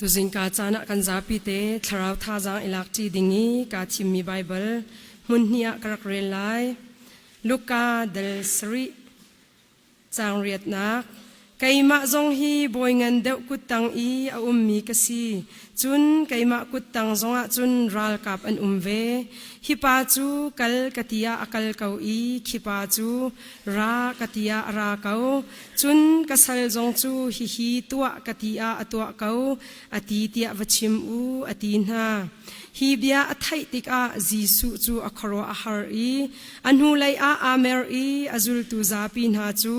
Tuzingka caan ah kan zapi te thlarau thazaang i lak ṭi ding i kaa thimmi Baibal hmun hnih ah ka rak rel lai. Luka dal sarih caang riatnak Keimah zong hi bawi ngan deuh kuttang i a ummi ka si. Cun keimah kuttang zongah cun ralkap an um ve. Hi pa cu kal ka ti ah a kal ko i khi pa cu ra ka ti ah a ra ko. Cun ka sal zong cu hihi tuah ka ti ah a tuah ko, a ti tiah va chim u, a ti hna. Hi bia a theih tikah Jesuh cu a khuaruah a har i a hnulei ah aa mer i a zultu zapi hna cu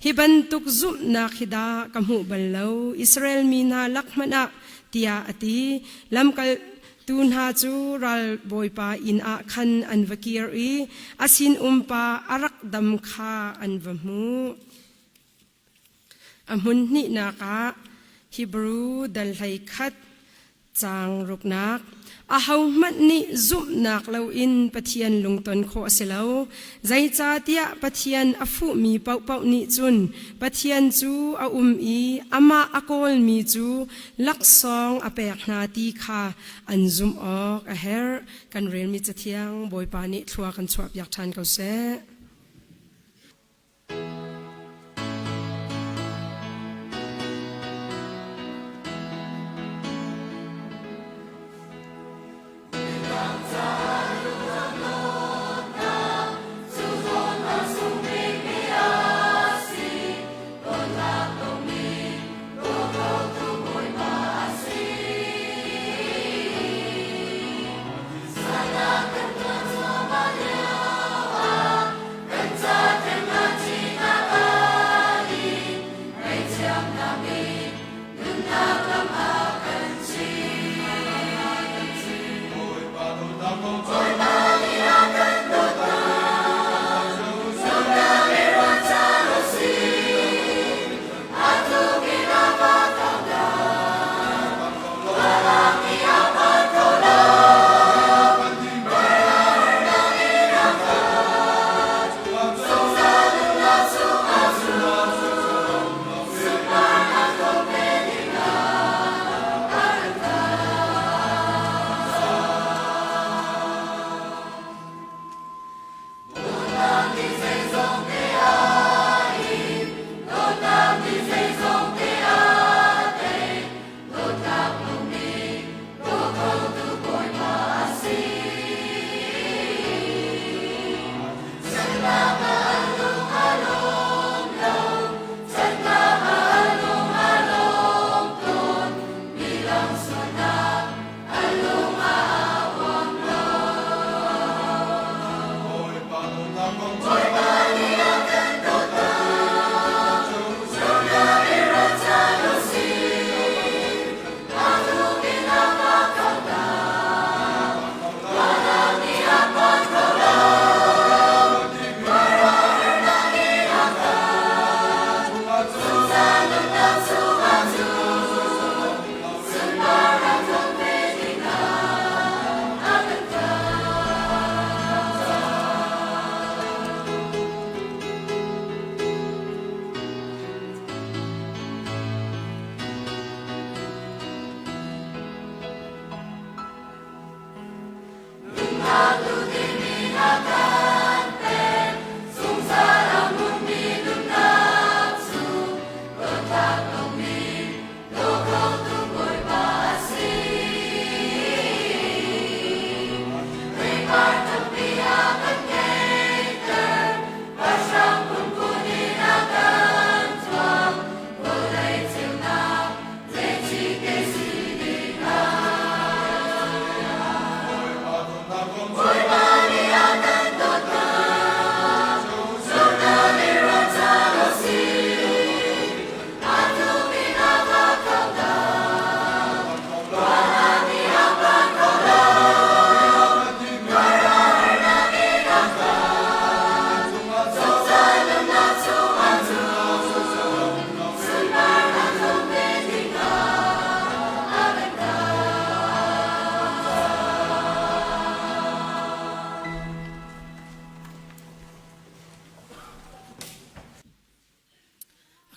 hi bantuk zumhnak hi dah ka hmuh bal lo, Israel mi hna lak hmanh ah, tiah a ti. Lamkal Tu hna cu ralbawipa inn ah khan an va kir i a sinumpa a rak dam kha an va hmuh. A hmun hnihnak ah Hebrew dal 11 caang ruknak Ahohmanh nih zumhnak loin Pathian lungton khawh a si lo. Zeicahtiah Pathian a fuhmi paohpaoh nih cun Pathian cu a um i amah a kawlmi cu laksawng a pek hna ti kha an zumh awk a herh. Kan relmi Cathiang Bawipa nih thlua kan chuahpiak ṭhan ko seh.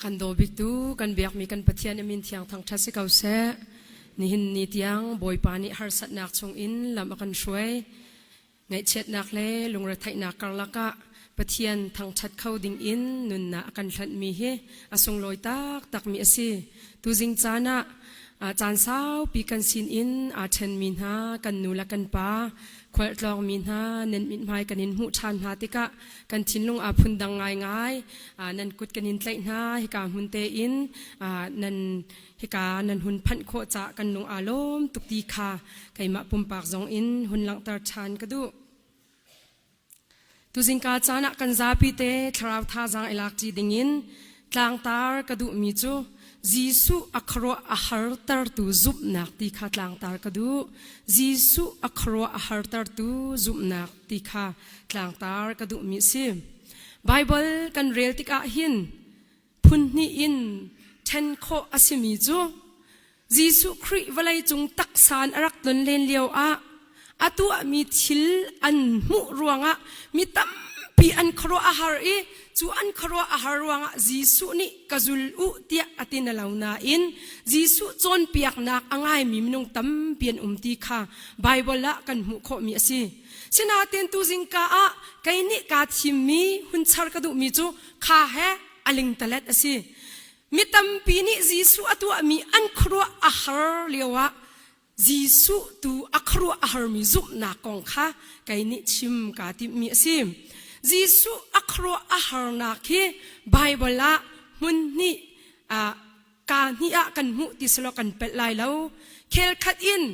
Kan daw biktu kan biakmi kan Pathian a min thiang thangṭhat si ko seh. Nihin ni tiang Bawipa nih harsatnak chungin lam a kan hruai. Ngaihchiatnak le lungretheihnak karlak ah Pathian thangṭhat kho dingin nunnak a kan hlanhmi hi a sunglawi taktakmi a si. Tuzing caan ah caan saupi kan sinin aa ṭhenmi hna kan nu le kan pa, khualtlawngmi hna nan mithmai kan in hmuh ṭhan hna tikah kan thinlung aa phundang ngaingai. Nan kut kan in tlaih hna hika hmun tein nan hika nan hun phanh khawh caah kan lung aa lawm tuk ti kha keimah pumpak zong in hun langhter ṭhan ka duh. Tuzingka caan ah kan zapi te thlarau thazaang i lakṭi dingin tlangtar ka duhmi cu Jesuh a khuaruah a hartertu zumhnak ti kha tlangtar ka duh. Jesuh a khuaruah a hartertu zumhnak ti kha tlangtar ka duhmi a si. Baibal kan rel tikah hin phun hnih in ṭhen khawh a simi cu Jesuh Khrih vawleicung taksa in a rak tlon len lioah a tuahmi thil an hmuh ruangah mi tampi an khuaruah a har i cu an khuaruah a har ruangah Jesuh nih ka zul u tiah a ti na lo nain Jesuh cawnpiaknak a ngaimi minung tampi an um ti kha Baibal ah kan hmuh khawhmi a si. Sinain tuzingka ah kei nih kaa thimmi hun char ka duhmi cu kha he a lingtalet a si. Mi tampi nih Jesuh a tuahmi an khuaruah a har lioah Jesuh tu a khuaruah a harmi zumhnak kong kha kei nih chim kaa timhmi a si. Jesuh a khuaruah a harnak hi Baibal ah hmun hnih ah kaa hnih ah kan hmuh ti selaw kan pelh lai lo. Khel khat in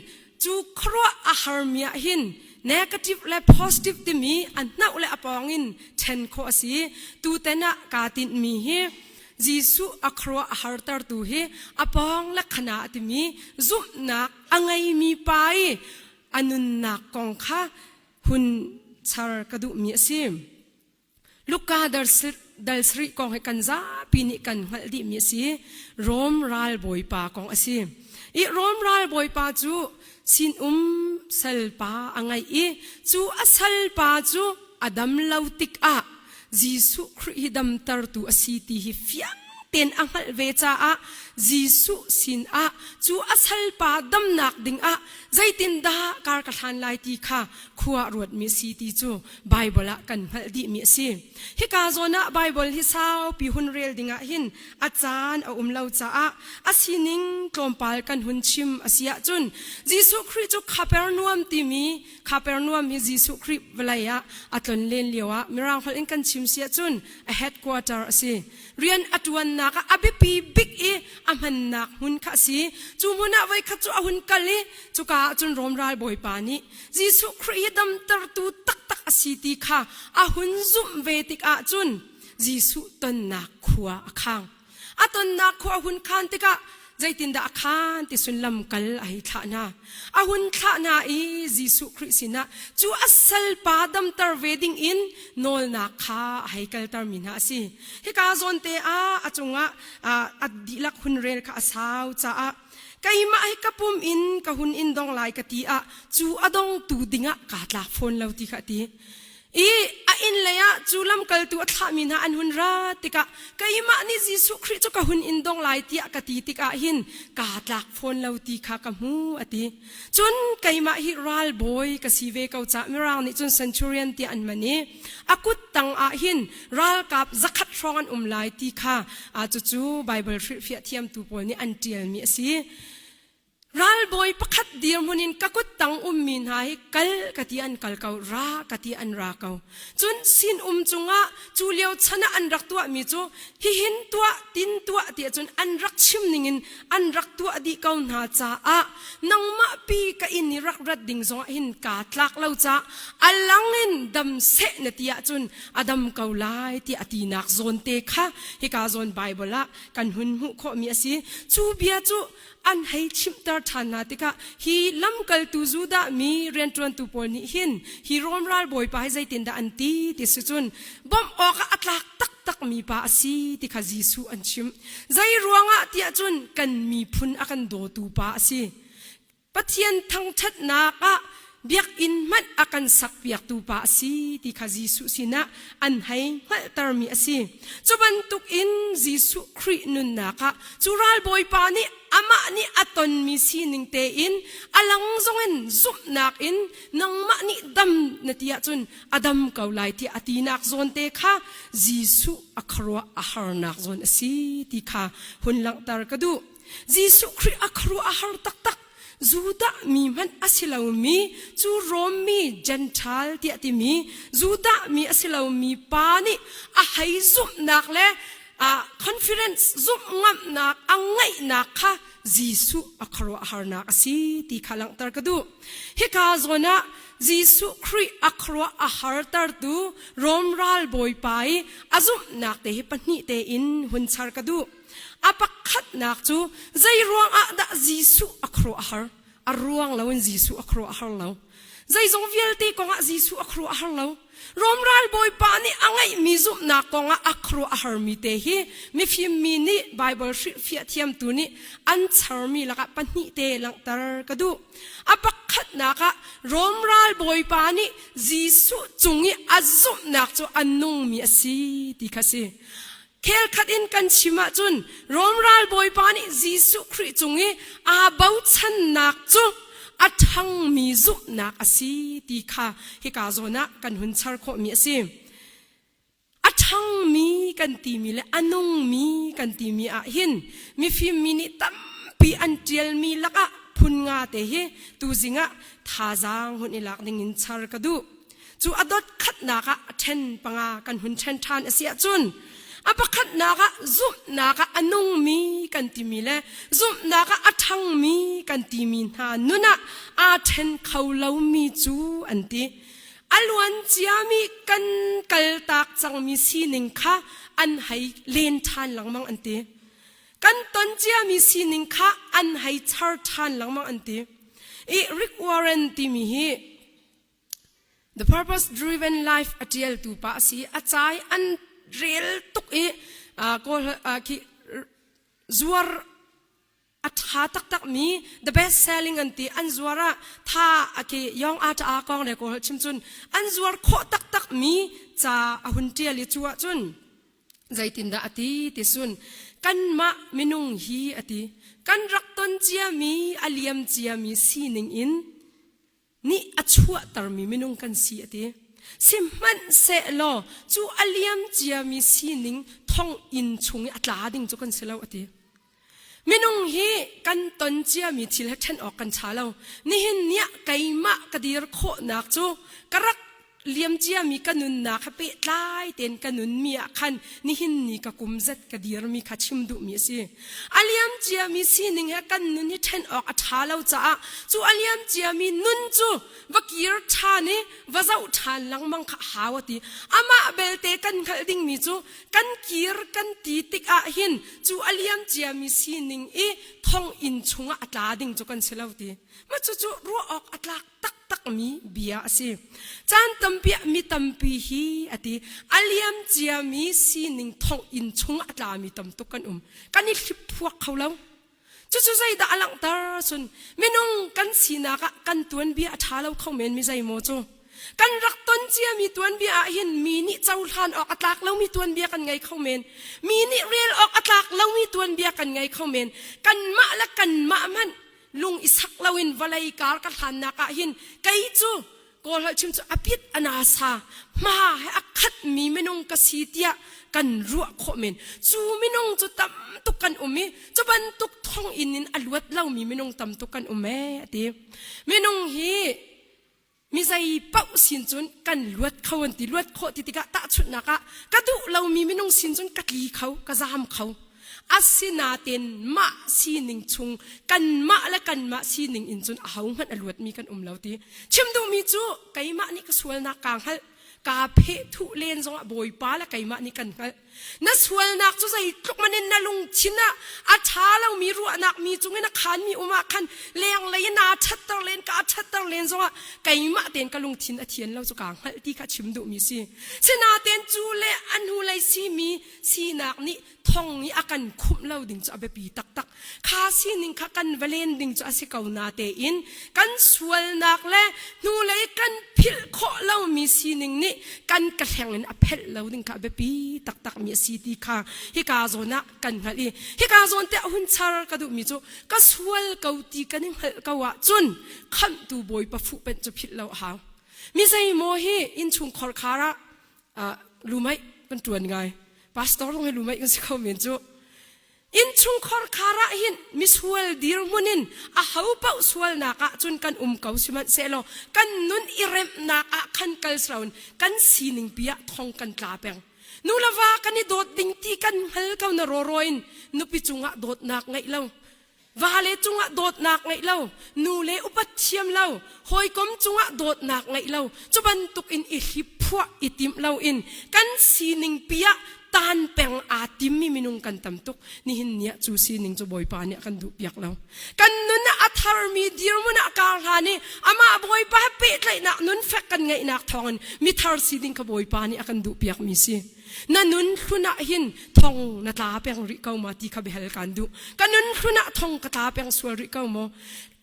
cu khuaruah a harmi ah hin negative le positive timi a hnauh le a pawng in ṭhen khawh a si. Tutan ah kaa tinhmi hi Jesuh a khuaruah a hartertu hi a pawng le khana a timi zumhnak a ngeimi pa i a nunnak kong kha hun char ka duhmi a si. Luka dal sarih kong hi kan zapi nih kan hngalh dihmi a si. Rom ralbawipa kong a si. I Rom ralbawipa cu sinum salpa a ngeih i cu a salpa cu a dam lo tikah Jesuh Khrih hi damtertu a si ti hi fiang tein a hngalh ve caah Jesuh sinah cu a salpa damnak dingah zeitindah kar ka hlan lai ti kha khua ruatmi si ti cu Baibal ah kan hngalh dihmi a si. Hika zawn ah Baibal hi saupi hun rel dingah hin a caan a um lo caah a sining tlawmpal kan hun chim a si ahcun Jesuh Khrih cu Kapernaum timi Kapernaum hi Jesuh Khrih vawlei ah a tlon len lio ah Mirang holh in kan chim si ahcun a headquarter a si. Rian a ṭuannak ah a biapi bik i a hmannak hmun kha a si. Cu hmun ah voikhat cu a hun kal i cuka ah cun Rom ralbawipa nih Jesuh Khrih hi damtertu taktak a si ti kha a hun zumh ve tikah cun Jesuh tonnak khua a khang. A tonnak khua a hun khan tikah zeitindah a khan ti sullam kal a hei thlah hna. A hun thlah hna i Jesuh Khrih sinah cu a salpa damter ve ding in nawlnak kha a hei kaltermi hna a si. Hika zawn te ah a cungah a dihlak hun rel kha a sau caah keimah hi ka pum in ka hun in dong lai ka ti ah cu a dongtu dingah kaa tlak fawn lo ti kha a ti. I a inn lei ah cu lamkaltu a thlahmi hna an hun ra tikah keimah nih Jesuh Khrih cu ka hun in dong lai tiah ka ti tikah hin kaa tlak fawn lo ti kha ka hmu a ti. Cun keimah hi ralbawi ka si ve ko caah Mirang nih cun centurion tiah an man i a kut tang ah hin ralkap zakhat hrawng an um lai ti kha cucu Baibal hrilhfiah thiamtu pawl nih an ṭialmi a si. Ralbawi pakhat dirhmun in ka kut tang ummi hna hi kal ka ti an kal ko, ra ka ti an ra ko. Cun sinum cungah cu lio chan ah an rak tuahmi cu hihin tuah, tin tuah tiah cun an rak chim ningin an rak tuah dih ko hna caah nangmah pi ka inn i rak rat ding zongah hin kaa tlak lo caah a lang in dam seh na ti ahcun a dam ko lai tiah a tinak zawn te kha hika zawn Baibal ah kan hun hmuh khawhmi a si. Cu bia cu an hei chimhter ṭhan hna tikah hi lamkaltu Judah mi rianṭuantu pawl nih hin hi Rom ralbawipa hi zeitindah an ti ti si cun bawmh awkah a tlak taktakmi pa a si ti kha Jesuh an chimh. Zei ruangah tiah cun kan miphun a kan dawtu pa a si. Pathian thangṭhatnak ah Biakinn hmanh a kan sakpiaktu pa a si ti kha Jesuh sinah an hei hngalhtermi a si. Cu bantukin Jesuh Khrih nunnak ah cu ralbawipa nih amah nih a tonmi sining tein a lang zongin zumhnak in nangmah nih dam na ti ahcun a dam ko lai tiah a tinak zawn te kha Jesuh a khuaruah a harnak zawn a si ti kha hun langhter ka duh. Jesuh Khrih a khuaruah a har taktak. Judah mi hmanh a si lomi cu Rom mi Gentile tiah timi Judah mi a si lomi pa nih a hei zumhnak le confidence zumh ngamnak a ngeihnak kha Jesuh a khuaruahharnak a si ti kha langhter ka duh. Hika zawn ah Jesuh Khrih a khuaruah a hartertu Rom ralbawipa i a zumhnak te hi pahnih tein hun char ka duh. A pakhatnak cu zei ruangah dah Jesuh a khuaruah a har? A ruang loin Jesuh a khuaruah a har lo. Zeizong vialte kongah Jesuh a khuaruah a har lo. Rom ralbawipa nih a ngeihmi zumhnak kongah a khuaruah a harmi te hi mifim mi nih Baibal hrilhfiah thiamtu nih an charmi lakah pahnih te langhter ka duh. A pakhatnak ah Rom ralbawipa nih Jesuh cung i a zumhnak cu a nungmi a si ti kha si. Khelkhat in kan chim ahcun Rom ralbawipa nih Jesuh Khrih cung i aa bochannak cu a ṭhangmi zumhnak a si ti kha hika zawn ah kan hun char khawhmi a si. A ṭhangmi kan timi le a nungmi kan timi ah hin mifim mi nih tampi an ṭialmi lakah phun nga te hi tuzing ah thazaang hun i lak ding in char ka duh. Cu a dot khatnak ah a ṭhen panga kan hun ṭhen ṭhan a si ahcun a pakhatnak ah zumhnak ah a nungmi kan timi le zumhnak ah a ṭhangmi kan timi hna nun ah aa ṭhen kho lomi cu an ti. A luan ciami kan kaltak cangmi sining kha an hei len ṭhan lengmang an ti. Kan ton ciami sining kha an hei char ṭhan lengmang an ti. I Rick Warren timi hi The Purpose Driven Life a ṭialtu pa a si. A ca i an rel tuk i kawl khi zuar a ṭha taktakmi the best selling an ti an zuar ah tha a khi yong a ṭa kong le kawl chim cun an zuar khawh taktakmi ca a hun ṭial i cu ahcun zeitindah a ti ti sun kanmah minung hi a ti kan rak ton ciami a liam ciami sining in nih a chuahtermi minung kan si a ti. Sihmanhsehlaw cu a liam ciami sining thonginn chung i a tla ding cu kan si lo a ti. Minung hi kan ton ciami thil he ṭhen awk kan ṭha lo. Nihin ni ah keimah ka dir khawhnak cu ka rak liam ciami ka nunnak he pehtlai tein ka nunmi ah khan nihin ni ka kum zet ka dirmi kha chim duhmi a si. A liam ciami sining he kan nun hi ṭhen awk a ṭha lo caah cu a liam ciami nun cu va kir ṭhan i va zoh ṭhan lengmang kha a hau a ti. Amah belte kan hngalh dingmi cu kan kir kan ti tik ah hin cu a liam ciami sining i thonginn chungah a tla ding cu kan si lo ti. Mah cucu ruah awk a tlak taktakmi bia a si. Caan tampi ah mi tampi hi a ti a liam ciami sining thonginn chung a tlami tam tuk kan um. Kan i hliphuak kho lo. Cucu zeidah a langhter cun minung kan sinak ah kan tuanbia a ṭha lo kho men mi zeimaw cu. Kan rak ton ciami tuanbia ah hin mi nih cohlan awk a tlak lomi tuanbia kan ngei kho men. Mi nih rel awk a tlak lomi tuanbia kan ngei kho men. Kanmah le kanmah hmanh lung i sak loin vawlei kar ka hlannak ah hin kei cu kawl holh chim cu a pit a nasa hma he a khatmi minung ka si tiah kan ruah khawh men cu minung cu tam tuk kan um i cu bantuk thonginn in a luat lomi minung tam tuk kan um ee a ti minung hi mi zei paoh sin cun kan luat kho an ti luat khawh ti tikah tahchunhnak ah ka duh lomi minung sin cun ka tli kho ka zaam kho asinain mah sining chung kanmah le kanmah sining in cun aho hmanh a luatmi kan um lo ti chim duhmi cu keimah nih ka sualnak kaa hngalh. Kaa pheh thuh len zongah Bawipa le keimah nih kan hngalh. Na sualnak cu zeitluk man in na lungthin ah a ṭha lomi ruahnak mi cungin a khanmi um ah khan lenglei in naa ṭhatter len ka ṭhatter len zongah keimah tein ka lungthin a thian lo cu kaa hngalh ti kha chim duhmi si. Sinain cu le a hnulei simi sinak nih thong i a kan khumh lo ding cu a biapi taktak. Kha sining kha kan va len ding cu a si ko na tein kan sualnak le hnulei kan philh khawh lomi sining nih kan ka hleng in a phelh lo ding kha a biapi taktakmi a si ti kha hika zawn ah kan hngalh i hika zawn te a hun char ka duhmi cu ka sual ko ti kan i hngalh ko ahcun khamhtu Bawipa fuhpenh cu philh lo a hau. Mi zeimaw hi innchung khorkhar ah lumai kan ṭuan ngai. Pastor zong hi lumai kan si kho men cu. Innchungkhar khar ah hin misual dirhmun in a ho paoh sualnak ah cun kan um ko sihmanhsehlaw kan nun i remhnak ah khan kal siloin kan sining pi ah thong kan tla peng. Nu le va kan i dawt ding ti kan hngal ko na rawraw in nupi cungah dawtnak ngeih lo, vale cungah dawtnak ngeih lo, nu le upat thiam lo, hawikom cungah dawtnak ngeih lo, cu bantuk in i hliphuah i timh lo in kan sining pi ah tan peng aa timmi minung kan tam tuk. Nihin ni ah cu sining cu Bawipa nih a kan duh piak lo. Kan nun ah a tharmi dirhmun ah kar hlan i amah Bawipa he pehtlaihnak nun fek kan ngeihnak thawngin mithar si ding kha Bawipa nih a kan duh piakmi si. Na nun hlun ah hin thong na tla peng rih ko ma ti kha biahal kaan duh. Ka nun hlun ah thong ka tla peng sual rih ko maw?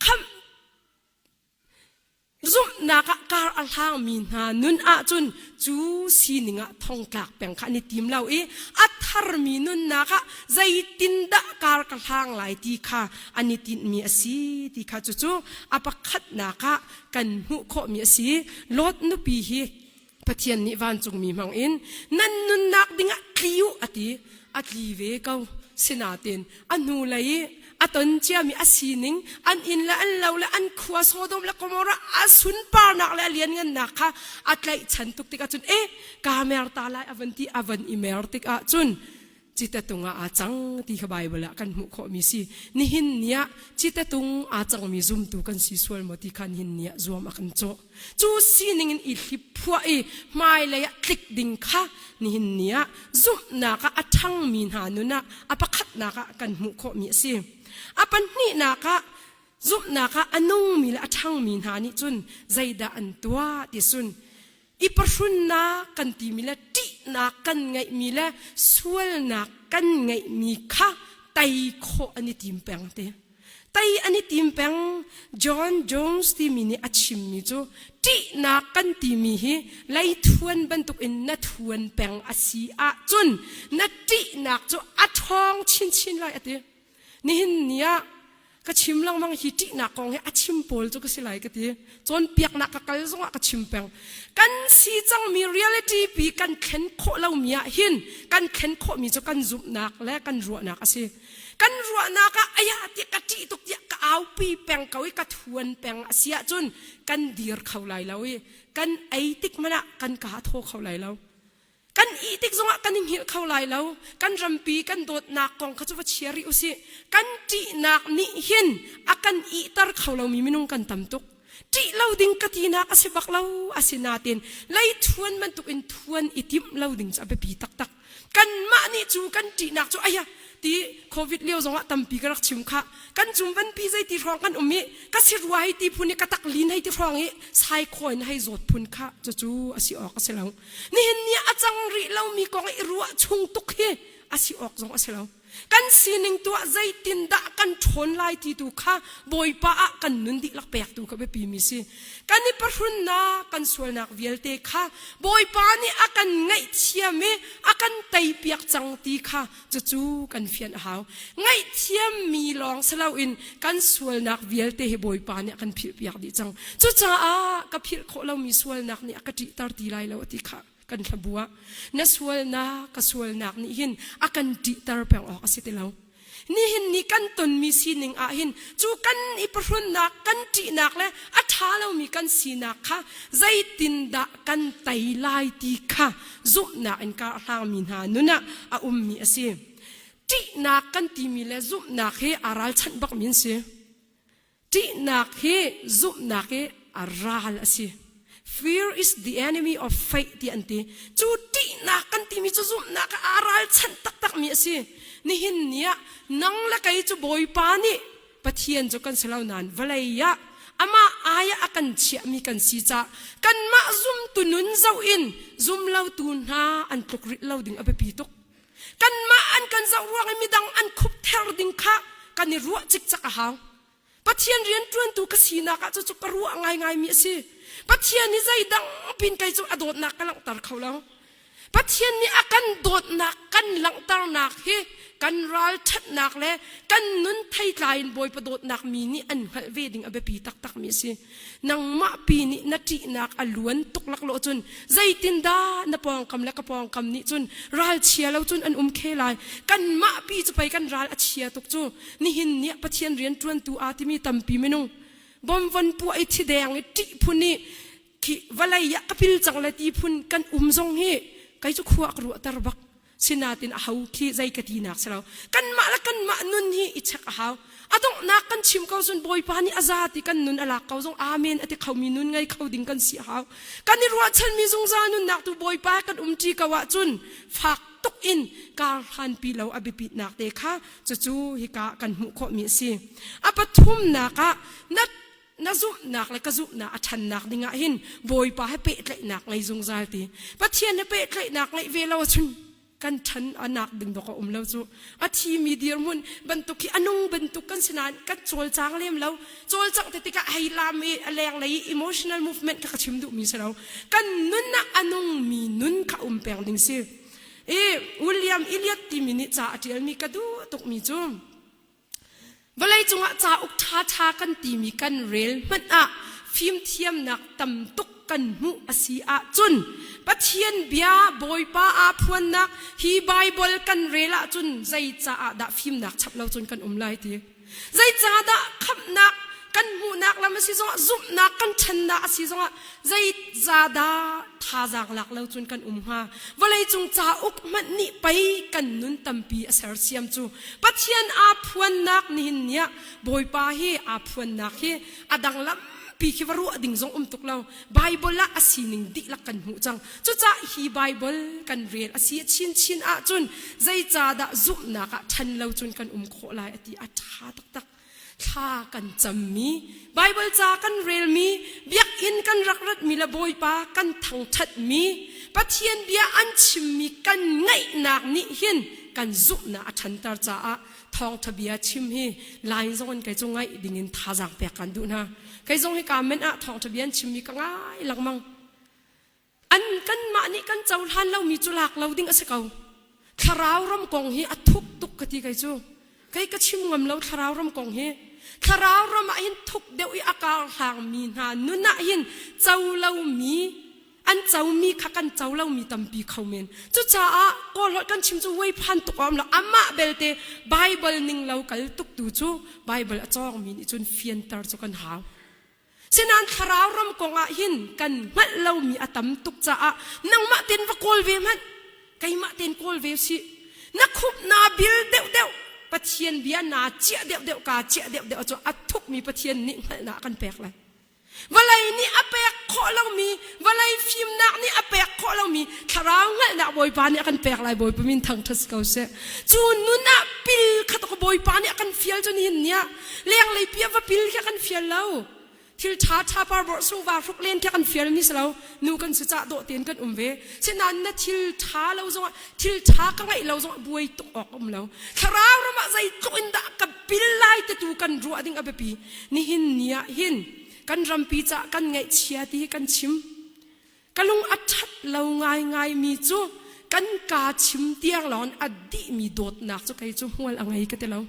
Khamh Zumhnak ah kar a hlangmi hna nun ahcun cu sining ah thongtlak peng kha an i tim lo i a tharmi nunnak ah zeitindah kar ka hlang lai ti kha an i tinhmi a si ti kha cucu a pakhatnak ah kan hmuh khawhmi a si. Lot nupi hi Pathian nih vancungmi hmangin nan nunnak dingah tli u a ti. A tli ve ko. Sinain a hnulei i a ton ciami a sining, an inn le an lo le an khua Sodom le Gomorrah a sunparnak le a lianngannak kha a tlaihchan tuk tikah cun e kaa mer ta lai a van ti a van i mer tikah cun citatung ah aa cang ti kha Baibal ah kan hmuh khawhmi si. Nihin ni ah citatung aa cangmi zumtu kan si sual maw ti kha nihin ni ah zuam a kan cawh. Cu sining in i hliphuah i hmailei ah tlik ding kha nihin ni ah zumhnak ah a ṭhangmi hna nun ah a pakhatnak ah kan hmuh khawhmi a si. A pahnihnak ah zumhnak ah a nungmi le a ṭhangmi hna nih cun zeidah an tuah ti cun i pahrunnak kan timi le ṭihnak kan ngeihmi le sualnak kan ngeihmi kha tei khawh an i tim peng ti. Tei an i tim peng. John Jones timi nih a chimmi cu ṭihnak kan timi hi leithuan bantukin na thuan peng a si ahcun na ṭihnak cu a ṭhawng chinchin lai a ti. Nihin ni ah ka chim lengmang hi ṭihnak kong hi a chim pawl cu ka si lai ka ti. Cawnpiaknak ka kal zongah ka chim peng. Kan si cangmi reality pi kan thlen khawh lomi ah hin kan thlen khawhmi cu kan zumhnak le kan ruahnak a si. Kan ruahnak ah aya ti ka ṭih tuk tiah ka aupi peng ko i ka thuan peng a si ahcun kan dir kho lai lo i kan ei tik hmanh ah kan kaa thaw kho lai lo. Kan ih tik zongah kan i hngilh kho lai lo. Kan rampi kan dawtnak kong kha cu va chia rih usih. Kan ṭihnak nih hin a kan ihter kho lomi minung kan tam tuk. Ṭih lo ding ka tinak a si bak lo. Asinain leithuan bantuk in thuan i timh lo ding cu a biapi taktak. Kanmah nih cu kan ṭihnak cu aya ti COVID lio zongah tampi ka rak chim kha. Kan cum vanpi zeiti hrawng kan um i ka si rua hei ti phun i ka tak lin hei ti hrawng i sai khawi in hei zawt phun kha cucu a si awk a si lo. Nihin ni a cang rih lomi kong i ruah chung tuk hi a si awk zong a si lo. Kan sining tuah zeitindah kan ṭhawn lai ti tu kha Bawipa ah kan nun dihlak pek tu kha biapi mi si. Kan i pahrunnak, kan sualnak vialte kha Bawipa nih a kan ngaihthiam i a kan teipiak cang ti kha cucu kan fian a hau. Ngaihthiam mi lawng si loin kan sualnak vialte hi Bawipa nih a kan philhpiak dih cang. Cucaah ka philh khawh lomi sualnak nih a ka ṭihter ti lai lo a ti kha kan hlabu ah na sualnak ka sualnak nih hin a kan ṭihter peng awk a si ti lo. Nihin ni kan tonmi sining ah hin cu kan i pahrunnak, kan ṭihnak le a ṭha lomi kan sinak kha zeitindah kan tei lai ti kha zumhnak in kar a hlangmi hna nun ah a ummi a si. Ṭihnak kan timi le zumhnak hi aa ralchanh bakmi an si. Ṭihnak hi zumhnak i a ral a si. Fear is the enemy of faith ti an ti. Cu ṭihnak kan timi cu zumhnak ah aa ralchanh taktakmi a si. Nihin ni ah nang le kei cu Bawipa nih Pathian cu kan si lo nain vawlei ah amah ai ah a kan chiahmi kan si caah kanmah zumtu nun zoh in zumlotu hna an tluk rih lo ding a biapi tuk. Kanmah an kan zoh ruang i midang an khup ther ding kha kan i ruah cikcek a hau. Pathian rianṭuantu ka sinak ah cucu ka ruah ngaingaimi a si. Pathian hi zeidang pin kei cu a dawtnak ka langhter kho lo. Pathian nih a kan dawtnak kan langhternak hi kan ralṭhatnak le kan nun theitlai in Bawipa dawtnak mi nih an hngalh ve ding a biapi taktakmi a si. Nangmah pi nih na ṭihnak a luan tuk laklawh cun zeitindah na pawngkam le ka pawngkam nih cun ralchia lo cun an um khe lai. Kanmah pi cu pei kan ral a chia tuk cu. Nihin ni ah Pathian rian ṭuantu aa timi tampi minung bomvon puah i thideng i ṭih phun i khi vawlei ah ka pil cang le ti phun kan um zong hi kei cu khua ka ruahter bak. Sinatin a ho khi zei ka tinak si lo. Kanmah le kanmah nun hi i check a hau. A donghnak kan chim ko cun Bawipa nih a za ti kan nun a lak ko zong amen a ti khomi nun ngei kho ding kan si a hau. Kan i ruahchanmi zungzal nunnak tu Bawipa kan umṭi ko ahcun fak tuk in kar hlanpi lo a biapitnak te kha cucu hika kan hmuh khawhmi a si. A pathumnak ah na na zumhnak le ka zumhnak a ṭhannak ding ah hin Bawipa he pehtlaihnak ngei zungzal ti. Pathian he pehtlaihnak ngeih ve lo ahcun kan ṭhan anak ding dawk a um lo cu. A thimi dirhmun bantuk hi a nung bantuk kan si nain kan cawlcang lem lo. Cawlcangh te tikah hei lam i a lenglei i emotional movement kha ka chim duhmi si lo. Kan nun ah a nungmi nun kha um peng ding si. I William Eliot timi nih ca a ṭialmi ka duh tukmi cu Vawleicung ah cauk ṭhaṭha kan timi kan rel hmanh ah fimthiamnak tam tuk kan hmuh a si ahcun Pathian bia Bawipa aa phuannak hi Baibal kan rel ahcun zei caah dah fimnak chap lo cun kan um lai ti. Zeicahdah khamhnak kan hmuhnak lam a si zongah zumhnak kan ṭhannak a si zongah zeicahdah thazaang lak lo cun kan um hnga vawleicung cauk hmanh nih pei kan nun tampi a sersiam cu Pathian aa phuannak nihin ni ah Bawipa hi aa phuannak hi a dang lampi khi va ruah ding zong um tuk lo Bible ah a sining dihlak kan hmuh cang cucah hi Bible kan rel a si chinchin ahcun zeicahdah zumhnak ah ṭhan lo cun kan um khawh lai a ti a ṭha taktak thla kan cammi Bible ca kan relmi biakinn kan rak ratmi le Bawipa kan thangṭhatmi Pathian bia an chimmi kan ngaihnak nih hin kan zumhnak a ṭhanter caah thawngṭha bia chim hi lai zong in kei cu ngaih dingin thazaang pek kan duh hna kei zong hi ka men ah thawngṭha bia an chimmi ka ngai lengmang An kanmah nih kan cohlan lomi cu lak lo ding a si ko. Thlarau ram kong hi a thuk tuk ka ti kei cu. Kei ka chim ngam lo thlarau ram kong hi. Thlarau ram ah hin thuk deuh i a kar hlangmi hna nun ah hin co lomi an comi kha kan co lomi tampi kho men. Cucaah Kawl holh kan chim cu wei phan tuk a um lo. Amah belte Bible ning lo kal tuk tu cu Bible a cawngmi nih cun fianter cu kan hau. Sinain thlarau ram kong ah hin kan hngalh lomi a tam tuk caah nangmah tein va kawl ve hmanh. Keimah tein kawl ve usih. Na khup naa bil deuhdeuh. Pathian bia naa ciah deuhdeuh kaa ciah deuhdeuh cu a thukmi Pathian nih hngalhnak a kan pek lai. Vawlei nih a pek khawh lomi, vawlei fimnak nih a pek khawh lomi thlarau hngalhnak Bawipa nih a kan pek lai. Bawipa min thangṭhat si ko seh. Cu nun ah pil kha tuk Bawipa nih a kan fial cu nihin ni ah lenglei pi ah va pil khi kan fial lo thil ṭha ṭha parborh sungva hruk len khi kan fial mi si lo nu kan si cah dawh tein kan um ve sinain na thil ṭha lo zongah thil ṭha ka ngeih lo zongah buai tuk awk um lo thlarau ram ah zeitluk in dah ka pil lai te tu kan ruah ding a biapi nihin ni ah hin kan rampi cah kan ngaihchia ti hi kan chim Ka lung a ṭhat lo ngaingai mi cu kan kaa chim tiang lawng in a dihmi dawtnak cu kei cu hmual a ngei ka ti lo.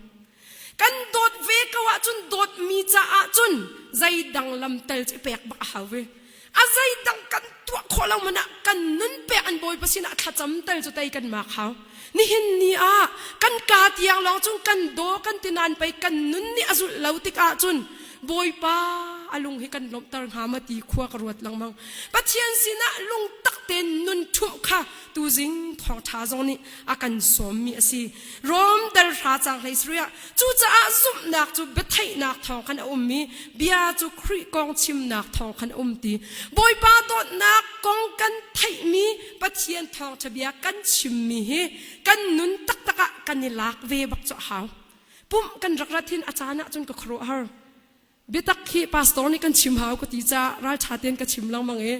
Kan dawt ve ko ahcun dawtmi caah cun zeidang lam tel cu i pek bak a hau ve. A zeidang kan tuah khawh lo man ah kan nun pek an Bawipa sinah thlacam tel cu tei kan mak hau. Nihin ni ah kan kaa tiang lawng cun kan daw kan ti nain pei kan nun nih a zulh lo tikah cun. Bawipa a lung hi kan lawmhter hnga ma ti khua ka ruat lengmang. Pathian sinah lungtak tein nun ṭhumh kha tuzing thawngṭha zong nih a kan sawmmi a si. Rom dal hra cang hlei sarih ah cucaah zumhnak cu biatheihnak thawng khan a ummi bia cu Khrih kong chimnak thawng khan a um ti. Bawipa dawtnak kong kan theihmi Pathian thawngṭha bia kan chimmi hi kan nun taktak ah kan i lak ve bak cu a hau. Pumh kan rak rat hin a caan ah cun ka khuaruahhar. Biatak hi pastor nih kan chim hau ka ti caah ralṭha tein ka chim lengmang i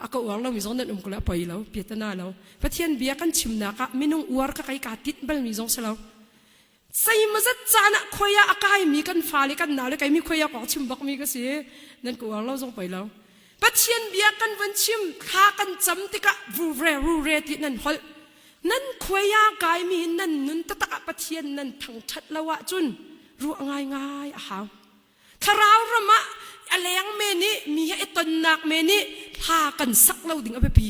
a ka uar lomi zong nan um ko le a poi lo, piatana lo. Pathian bia kan chimnak ah minung uar ka kai kaa tinh balmi zong si lo. Zeimazat caan ah khoi ah a kaimi kan fale kan nau le keimi khoi ah kong chim bakmi ka si. Nan ka uar lo zong poi lo. Pathian bia kan van chim thla kan cam tikah rure rure ti nan holh. Nan khuai ah kaimi nan nun taktak ah Pathian nan thangṭhat lo ahcun ruah ngaingai a hau. Thlarau ram ah a leng men i mi he i tonnak men i hla kan sak lo ding a biapi.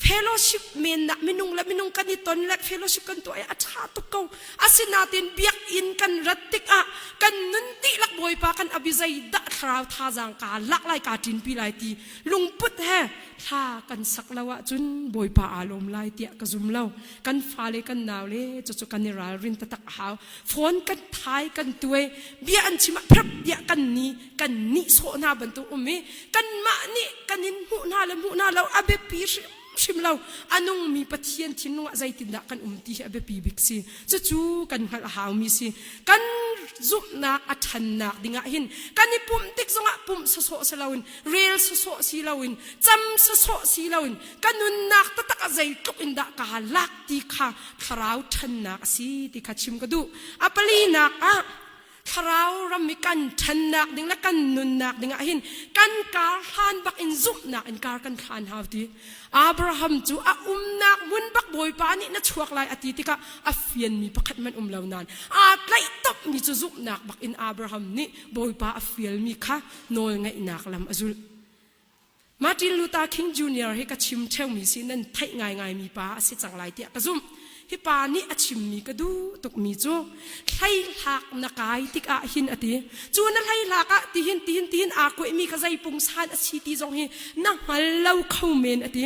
Fellowship men nak minung le minung kan i ton le fellowship kan tuah i a ṭha tuk ko. Asinain biakinn kan rat tikah kan nun dihlak Bawipa kan abizei dah thlarau thazaang kaa lak lai kaa ṭinpi lai ti lungput he thla kan sak lo ahcun Bawipa aa lawm lai tiah ka zum lo. Kan fale kan naule cucu kan i ralrin taktak a hau. Phone kan thai kan tuai bia an chim ah phrap tiah kan ni kan nihsawh hna bantuk um i kanmah nih kan in hmuh hna le hmuh hna lo a biapi hrimhrim lo. A nungmi Pathian thinlung ah zeitindah kan um ti hi a biapi bik si. Cucu kan hngalh a haumi si. Kan zumhnak a ṭhannak dingah hin kan i pumh tik zongah pumh sawsawh si loin rel sawsawh si loin cam sawsawh si loin ka nunnak taktak ah zeitluk in dah kaa lak ti kha thlarau ṭhannak a si ti kha chim ka duh. A palinak ah thlarau ram i kan ṭhannak ding le kan nunnak ding ah hin kan kar hlan bak in zumhnak in kar kan hlan hau ti. Abraham cu a umnak hmun bak Bawipa nih na chuak lai a ti tikah a fianmi pakhat hmanh um lo nain aa tlaih topmi cu zumhnak bak in Abraham nih Bawipa a fialmi kha nawlngaihnak lam a zulh. Martin Luther King Jr. hi ka chim ṭheumi si nan theih ngaingaimi pa a si cang lai tiah ka zumh. Hi pa nih a chimmi ka duh tukmi cu hleihlak na kai tikah hin a ti. Cu na hleihlak ah tihin tihin tihin aa kuaihmi kha zei pungsan a si ti zong hi na hngal lo kho men a ti.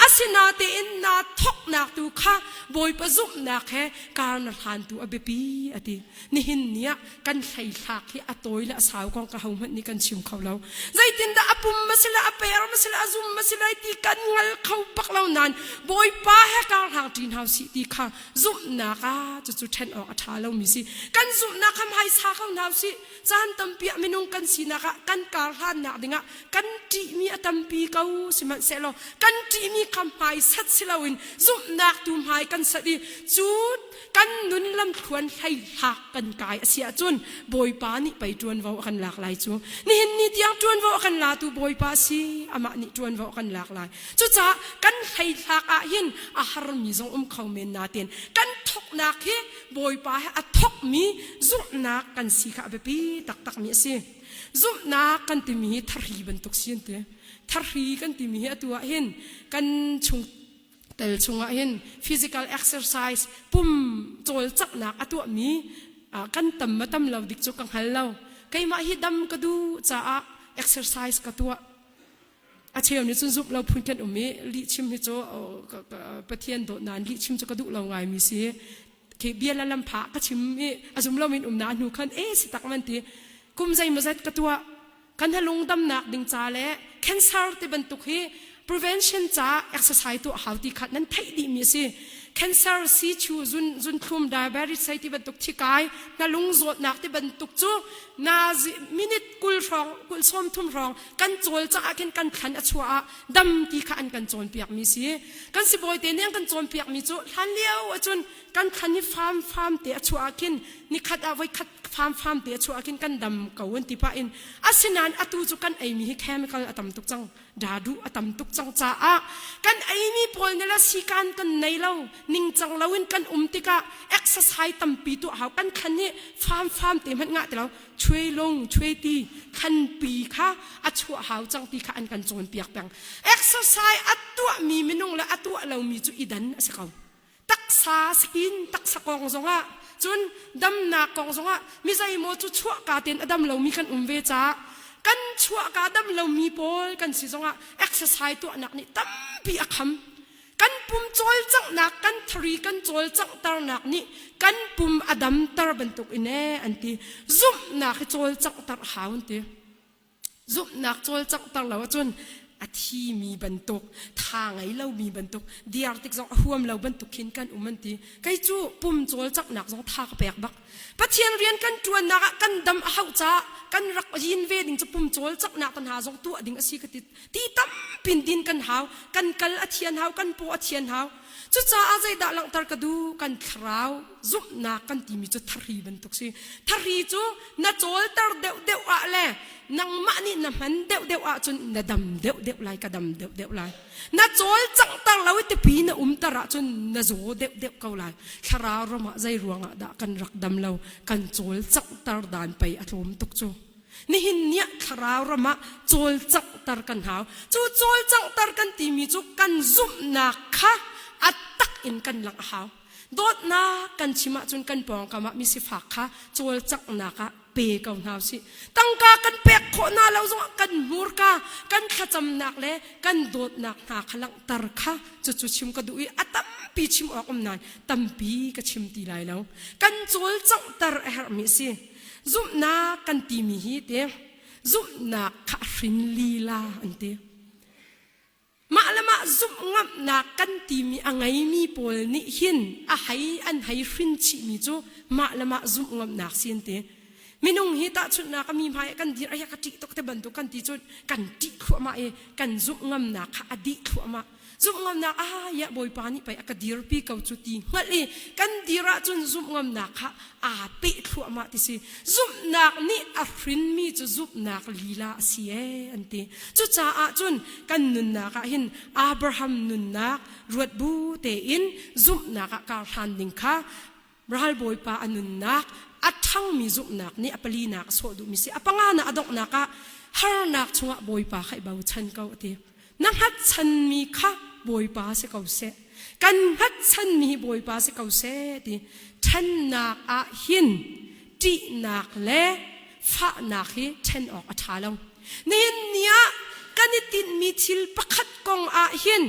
Asinatein naa thawknak tu kha Bawipa zumhnak he kar na hlan tu a biapi a ti. Nihin ni ah kan hleithlak hi a tawi le a sau kong ka hohmanh nih kan chim kho lo. Zeitindah a pum ma sile a per ma sile a zum ma sile ti kan ngal kho bak lo nain Bawipa he kar hlang ṭi hna sih ti kha zumhnak ah cucu ṭhen awk a ṭha lomi si. Kan zumhnak kha hmaisa ko hna usih. Caan tampi ah minung kan sinak ah kan kar hlannak dingah kan ṭihmi a tampi ko sihmanhsehlaw kan ṭihmi kha hmaisat si loin zumhnak tu hmai kan sat i cu kan nun lamthluan hleihlak kan kai a si ahcun Bawipa nih pei ṭuanvo a kan lak lai cu. Nihin ni tiang ṭuanvo a kan latu Bawipa a si, amah nih ṭuanvo a kan lak lai. Cucaah kan hleithlak ah hin a harmi zong um kho men nain kan thawknak hi Bawipa he a thawkmi zumhnak kan si kha a biapi taktakmi a si. Zumhnak kan timi hi thahri bantuk si an ti. Thahri kan timi hi atu ah hin kan chung tel chungah hin physical exercise pum cawlcanghnak a tuahmi kan tam ma tam lo dik cu ka hngal lo. Keimah hi dam ka duh caah exercise ka tuah. A cheu nih cun zumh lo phun kan um i lihchim hi cu Pathian dawt nain lihchim cu ka duh lo ngaimi si. Khi bia la lam pha ka chim i a zum lo in um na hnu khan e si tak man ti kum zeimawzat ka tuah kan halung damnak ding ca le cancer ti bantuk hi prevention ca exercise tuah hau ti kha nan theih dih mi a si. Cancer si chu zun zunthlum diabetes sei ti bantuk thikai hnalung zawtnak ti bantuk cu na minute kul hrawng kul sawm thum hrawng kan cawl caah khin kan thlan a chuah ah dam ti kha an kan cawnpiak mi si. Kan sibawi te nih an kan cawnpiak mi cu hlan lio ahcun kan thlan hi farm farm te a chuah ah khin nikhat ah voikhat farm farm te a chuah ah khin kan dam ko an ti pah in asinain atu cu kan eimi hi chemical a tam tuk cang dadu a tam tuk cang caah kan eimi pawl nih le sikan kan nei lo ningcang loin kan um tikah exercise tampi tuah hau kan thlan hi farm farm te hmanh ngah ti lo chuai lung chuai ti khanpi kha a chuah hau cang ti kha an kan cawnpiak peng exercise a tuahmi minung le a tuah lomi cu i dan a si ko. Taksa skin taksa kong zongah cun damnak kong zongah mi zeimaw cu chuahka tein a dam lomi kan um ve caah kan chuahka dam lomi pawl kan si zongah exercise tuahnak nih tampi a kham. Kan pum cawlcanghnak, kan thari kan cawlcanghternak nih kan pum a damter bantuk in ee an ti. Zumhnak hi cawlcanghter a hau an ti. Zumhnak cawlcanghter lo ahcun a thimi bantuk, tha ngei lomi bantuk, diar tik zong a huam lo bantuk khin kan um an ti. Kei cu pum cawlcanghnak zong tha ka pek bak. Pathian rian kan ṭuannak ah kan dam a hauh caah kan rak yin ve ding cu pum cawlcanghnak te hna zong tuah ding a si ka ti. Ti tampin din kan hau, kan kal a thian hau, kan paw a thian hau. Cucaah zeidah langhter ka duh? Kan thlarau zumhnak kan timi cu thari bantuk si. Thari cu na cawlter deuhdeuh ah le nangmah nih na hman deuhdeuh ahcun na dam deuhdeuh lai, ka dam deuhdeuh lai. Na cawlcanghter lo i tipi na umter ahcun na zaw deuhdeuh ko lai. Thlarau ram ah zei ruangah dah kan rak dam lo? Kan cawlcanghter dan pei a tlawm tuk cu. Nihin ni ah thlarau ram ah cawlcanghter kan hau. Cu cawlcanghter kan timi cu kan zumhnak kha a tak in kan langh a hau. Dawtnak kan chim ahcun kan pawngkam ah misifak kha cawlcanghnak ah pe ko hna usih. Tangka kan pek khawh hna lo zongah kan hmurka, kan thlacamnak le kan dawtnak hna kha langhter kha cucu chim ka duh i a tampi chim awk um nain tampi ka chim ti lai lo. Kan cawlcanghter a herhmi a si. Zumhnak kan timi hi te zumhnak kha a hrin lila an ti. Mah le mah zumh ngamhnak kan timi a ngeimi pawl nih hin a hei an hei hrin chihmi cu mah le mah zumh ngamhnak si an ti. Minung hi tahchunhnak a mi hmai ah kan dir ai ka ṭih tuk te bantuk kan ti cun kan ṭih thluahmah i kan zumh ngamnak kha a dih thluahmah. Zumhngamnak ah ya Bawipa nih pei a ka dirpi ko cu ti hngalh i kan dir ahcun zumhngamnak kha aa peh thluahmah ti si. Zumhnak nih a hrinmi cu zumhnak lila a si ee an ti. Cucaah cun kan nunnak ah hin Abraham nunnak ruat bu tein zumhnak ah kar hlan ding kha ralbawipa a nunnak a ṭhangmi zumhnak nih a palinak a sawh duhmi si. A panganak a donghnak ah harnak chungah Bawipa kha i bochan ko a ti. Na hngatchanmi kha Bawipa si ko seh. Kan hngatchanmi hi Bawipa si ko seh ti. Ṭhennak ah hin ṭihnak le fahnak hi ṭhen awk a ṭha lo. Nihin ni ah kan i tinhmi thil pakhat kong ah hin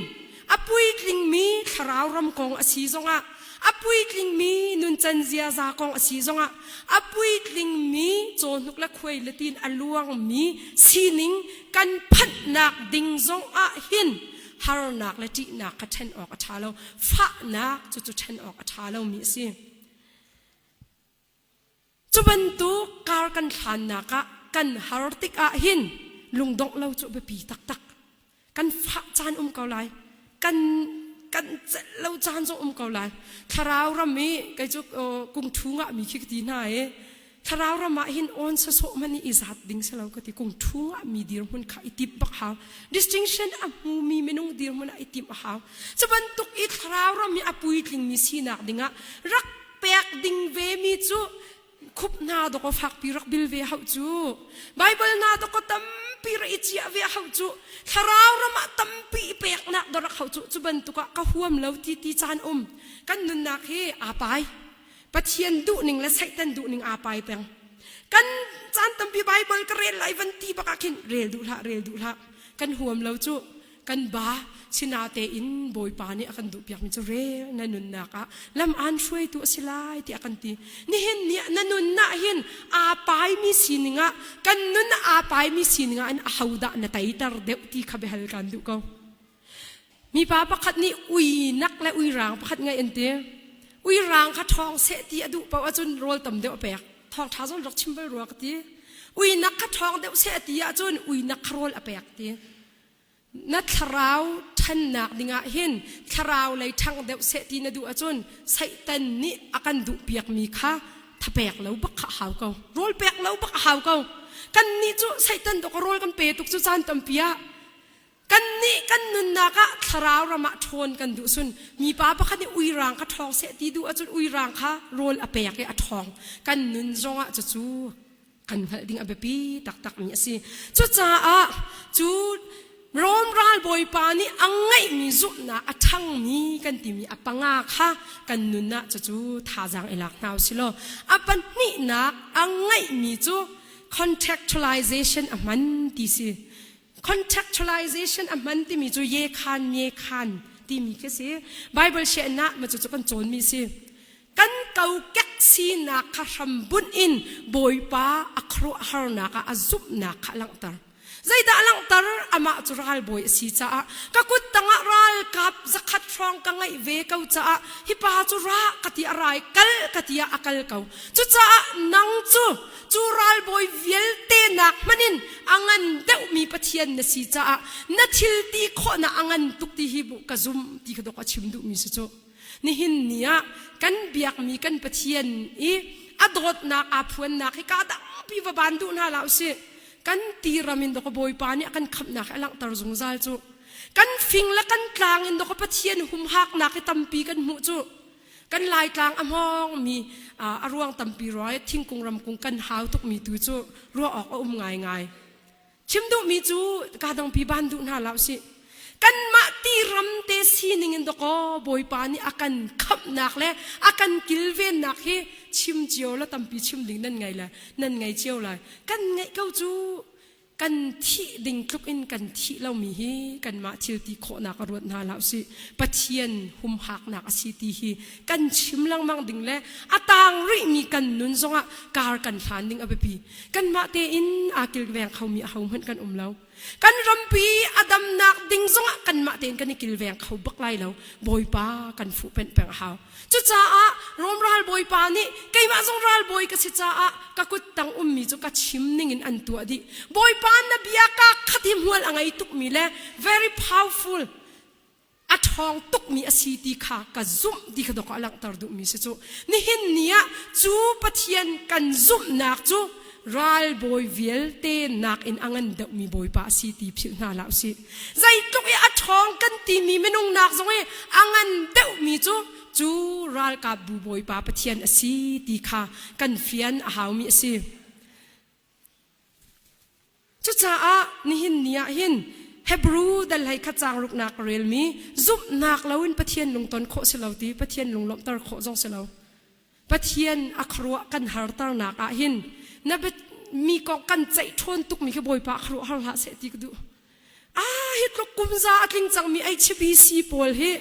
a puitlingmi thlarau ram kong a si zongah a puitlingmi nuncan ziaza kong a si zongah a puitlingmi cawhnuk le khuai le tin a luangmi sining kan phanhnak ding zongah hin harnak le ṭihnak kha ṭhen awk a ṭha lo. Fahnak cucu ṭhen awk a ṭha lomi a si. Cu bantuk kar kan hlannak ah kan har tikah hin lungdongh lo cu biapi taktak. Kan fah caan um ko lai. Kan kan celh lo caan zong um ko lai. Thlarau ram i kei cu kung thu ngah mi khi ka ti hna i thlarau ram ah hin awn sasawh hmanh i i zat ding si lo ka ti kung thu ngah mi dirhmun kha i tip bak hau. Distinction a hmumi minung dirhmun ah i timh a hau. Cu bantuk i thlarau ram i a puitlingmi sinak dingah rak pek ding ve mi cu khup hna dawk fakpi rak bil ve hauh cu Bible hna dawk tampi rak i ciah ve hauh cu thlarau ram ah tampi i peknak dawk rak hauh cu cu bantuk ah ka huam lo ti ti caan um kan nunnak hi aa pai Pathian duhning le Satan duhning aa pai peng kan caan tampi Bible ka rel lai van ti bak ah khin rel duh hlah rel duh hlah kan huam lo cu kan ba sinatein Bawipa nih a kan duhpiakmi cu rel na nunnak ah lam aan hruaitu a si lai tiah a kan ti. Nihin ni ah na nunnak hin aa paimi sining ah kan nun aa paimi sining ah in ahodah na teiter deuh ti kha biahal kan duh ko. Mipa pakhat nih ui nak le ui rang pakhat ngeih an ti. Ui rang kha ṭhawng seh ti a duh paoh ahcun rawl tam deuh a pek. Thawngṭha zong rak chim bal rua ka ti. Ui nak kha ṭhawng deuh seh a ti ahcun ui nak kha rawl a pek ti. Na thlarau ṭhannak dingah hin thlarau lei ṭhang deuh seh ti na duh ahcun Satan nih a kan duhpiakmi kha thapek lo bak kha a hau ko. Rawl pek lo bak a hau ko. Kannih cu Satan dawk rawl kan pe tuk cu caan tampi ah kannih kan nunnak ah thlarau ram ah ṭhawn kan duh sun mipa pakhat nih uirang kha ṭhawng seh ti duh ahcun uirang kha rawl a pek i a ṭhawng. Kan nun zongah cucu kan hngalh ding a biapi taktakmi a si. Cucaah cu Rom ralbawipa nih a ngeihmi zumhnak a ṭhangmi kan timi a panga kha kan nun ah cucu thazaang i lak hna u si law a pahnihnak a ngeihmi cu contextualization a hman ti si. Contextualization a hman timi cu ye khan mye khan timi khi si. Bible sian ah ma cucu kan cawnmi si. Kan kokek sinak kha hrambunh in Bawipa a khuaruahharnak ah a zumhnak kha a langhter. Zeidah a langhter? Amah cu ralbawi a si caah ka kut tangah ralkap zakhat hrawng ka ngeih ve ko caah hi pa cu ra ka ti a rai kal ka ti ah a kal ko. Cucaah nang cu cu ralbawi vialte nak hmanh in a ngan deuhmi Pathian na si caah na thil ti khawhnak a ngan tuk ti hi bu ka zum ti kha dawk a chim duhmi si cu. Nihin ni ah kan biakmi kan Pathian i a dawtnak aa phuannak hi ka dangpi va ban duh hna hlah usih. Kan ti ram in dawk Bawipa nih a kan khamhnak hi a langhter zungzal cu. Kan fing le kan tlang in dawk Pathian humhaknak hi tampi kan hmuh cu. Kan Laitlang a hmawngmi a ruang tampi ruang i thingkung ramkung kan hau tukmi tu cu ruah awk a um ngaingai. Chim duhmi cu ka dangpi ban duh hna hlah usih. Kanmah ti ram te sining in dawkaw Bawipa nih a kan khamhnak le a kan kilvennak hi chim cio la tampi chim ding nan ngei le nan ngei cio lai. Kan ngeih ko cu kan thih ding tluk in kan thih lomi hi kanmah thil ti khawhnak a ruat hna hlah usih. Pathian humhaknak a si ti hi kan chim lengmang ding le a tang rihmi kan nun zongah kar kan hlan ding a biapi. Kanmah tein aa kilveng khomi ahohmanh kan um lo. Kan rampi a damnak ding zongah kanmah tein kan i kilveng kho bak lai lo. Bawipa kan fuhpenh peng a hau. Cucaah Rom ralbawipa nih keimah zong ralbawi ka si caah ka kut tang ummi cu ka chim ningin an tuah dih. Bawipa na bia ka khat hi hmual a ngei tukmi le very powerful a ṭhawng tukmi a si ti kha ka zumh ti kha dawk a langhter duhmi si cu nihin ni ah cu Pathian kan zumhnak cu ralbawi vialte nakin a ngan deuhmi Bawipa a si ti philh hna hlah usih. Zeitluk i a ṭhawng kan timi minung nak zong i a ngan deuhmi cu cu ralkapbu Bawipa Pathian a si ti kha kan fian a haumi a si. Cucaah nihin ni ah hin Hebrew dal hlei khat caang ruknak ka relmi zumhnak loin Pathian lungton khawh si lo ti Pathian lunglawmhter khawh zong si lo. Pathian a khuaruah kan harternak ah hin na mi kong kan ceih ṭhawn tukmi khi Bawipa a khuaruah har hlah seh ti ka duh. Ah hi tluk kum za a tling cangmi HBC pawl hi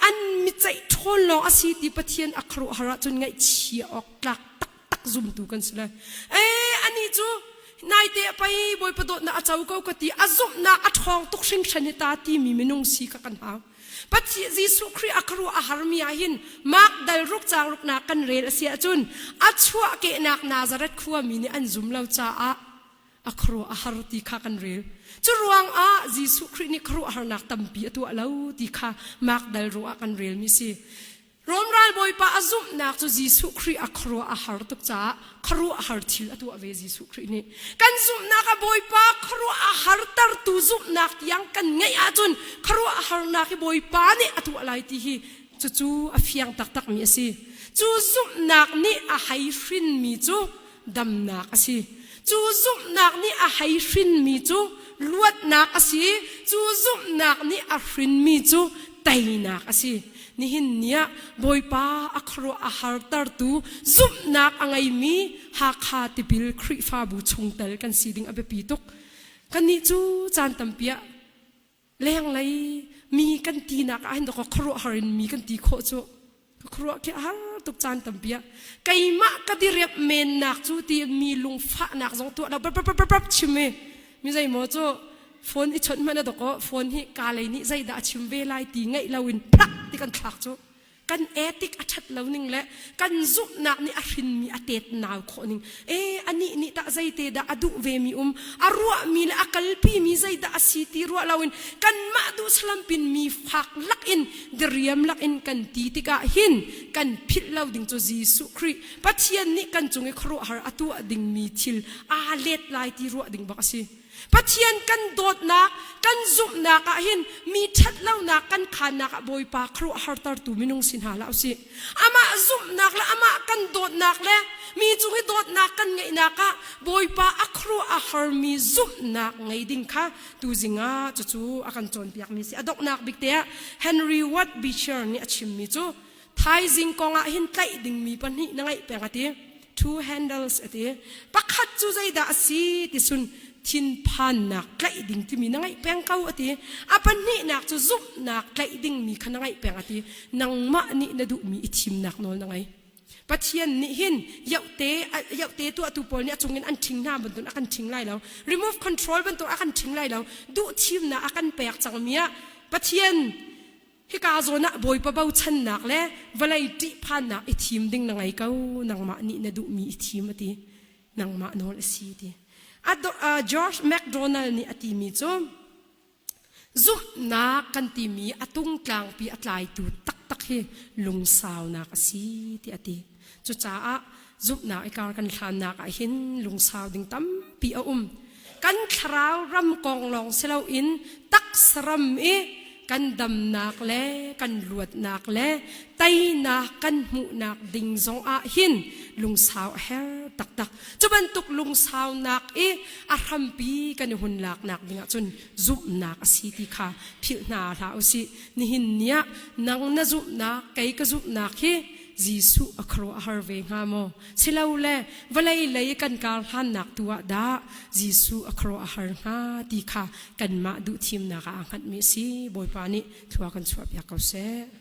an mi ceih ṭhawn lawng a si ti Pathian a khuaruah har ahcun ngaihchia awk tlak taktak zumtu kan si lai. Ee ani cu naite a pei Bawipa dawtnak a co ko ka ti a zumhnak a ṭhawng tuk hringhran hi ta timi minung si kha kan hau. Pathian Jesuh Khrih a khuaruah a harmi ah hin Mark dal ruk caang ruknak kan rel a si ahcun a chuahkehnak Nazareth khuami nih an zum lo caah a khuaruah a har ti kha kan rel. Cu ruangah Jesuh Khrih nih khuaruahharnak tampi a tuah lo ti kha Mark dal ruah ah kan relmi si. Rom ralbawipa a zumhnak cu Jesuh Khrih a khuaruah a har tuk caah khuaruahhar thil a tuah ve Jesuh Khrih nih. Kan zumhnak a Bawipa khuaruah a hartertu zumhnak tiang kan ngeih ahcun khuaruahharnak hi Bawipa nih a tuah lai ti hi cucu a fiang taktakmi a si. Cu zumhnak nih a hei hrinmi cu damnak a si. Cu zumhnak nih a hei hrinmi cu luatnak a si. Cu zumhnak nih a hrinmi cu teinak a si. Nihin ni ah Bawipa a khuaruah a hartertu zumhnak a ngeimi Hakha tipil Khrihfabu chungtel kan si ding a biapi tuk. Kannih cu caan tampi ah lenglei mi kan tinak ah hin dawkaw khuaruahhar in mi kan ti khawh cu ka khuaruah khi a har tuk caan tampi ah keimah ka diriap mennak cu ti mi lungfahnak zong tuah lo brap chim i mi zeimaw cu phone i chawnh hmanh a dawkaw phone hi ka lei nih zeidah a chim ve lai ti ngaih loin plak ti kan thlak cu kan ethic a ṭhat lo ning le kan zumhnak nih a hrinmi a tet nau khawh ning e anih nih tah zeite dah a duh ve mi um a ruahmi le a kalpi mi zeidah a si ti ruah loin kanmah duh salampin mi fak lak in diriam lak in kan ti tikah hin kan philh lo ding cu Jesuh Khrih Pathian nih kan cung i khuaruahhar a tuah dingmi thil aa let lai ti ruah ding bak a si. Pathian kan dawtnak, kan zumhnak ah hin mi ṭhatlonak kan khannak ah Bawipa khuaruahhartertu minung si hna hlah usih. Amah zumhnak le amah kan dawtnak le Mi cung i dawtnak kan ngeihnak ah Bawipa a khuaruah a harmi zumhnak ngei ding kha tuzing ah cucu a kan cawnpiakmi si. A donghnak bik te ah Henry Ward Beecher nih a chimmi cu thaizing kong ah hin tlaih dingmi pahnih na ngeih peng a ti. Two handles a ti. Pakhat cu zeidah a si ti sun thinphannak tlaih ding timi na ngeih peng ko a ti. A pahnihnak cu zumhnak tlaih dingmi kha na ngeih peng a ti. Nangmah nih na duhmi i thimnak nawl na ngei. Pathian nih hin yohte yohte tuahtu pawl nih a cungin an ṭhing hna bantuk a kan ṭhing lai lo. Remove control bantuk a kan ṭhing lai lo. Duh thimnak a kan pek cangmi ah Pathian hika zawn ah Bawipa bochannak le vawlei ṭihphannak i thim ding na ngei ko. Nangmah nih na duhmi i thim a ti. Nangmah nawl a si ti. George MacDonald nih a timi cu Zumhnak kan timi a tungtlangpi a tlaitu taktak hi lungsaunak a si ti a ti. Cucaah zumhnak i kar kan hlannak ah hin lungsau ding tampi a um. Kan thlarau ram kong lawng si loin taksa ram i kan damnak le kan luatnak le teinak kan hmuhnak ding zong ah hin lungsau a herh taktak. Cu bantuk lungsaunak i a hrampi kan i hun laknak ding ahcun zumhnak a si ti kha philh hna hlah usih. Nihin ni ah nang na zumhnak, kei ka zumhnak hi Jesuh a khuaruahhar ve hnga maw? Silole vawlei lei kan kar hlannak tu ah dah Jesuh a khuaruahhar hnga ti kha kanmah duhthimnak ah aa hngatmi a si. Bawipa nih thlua kan chuahpiak ko seh.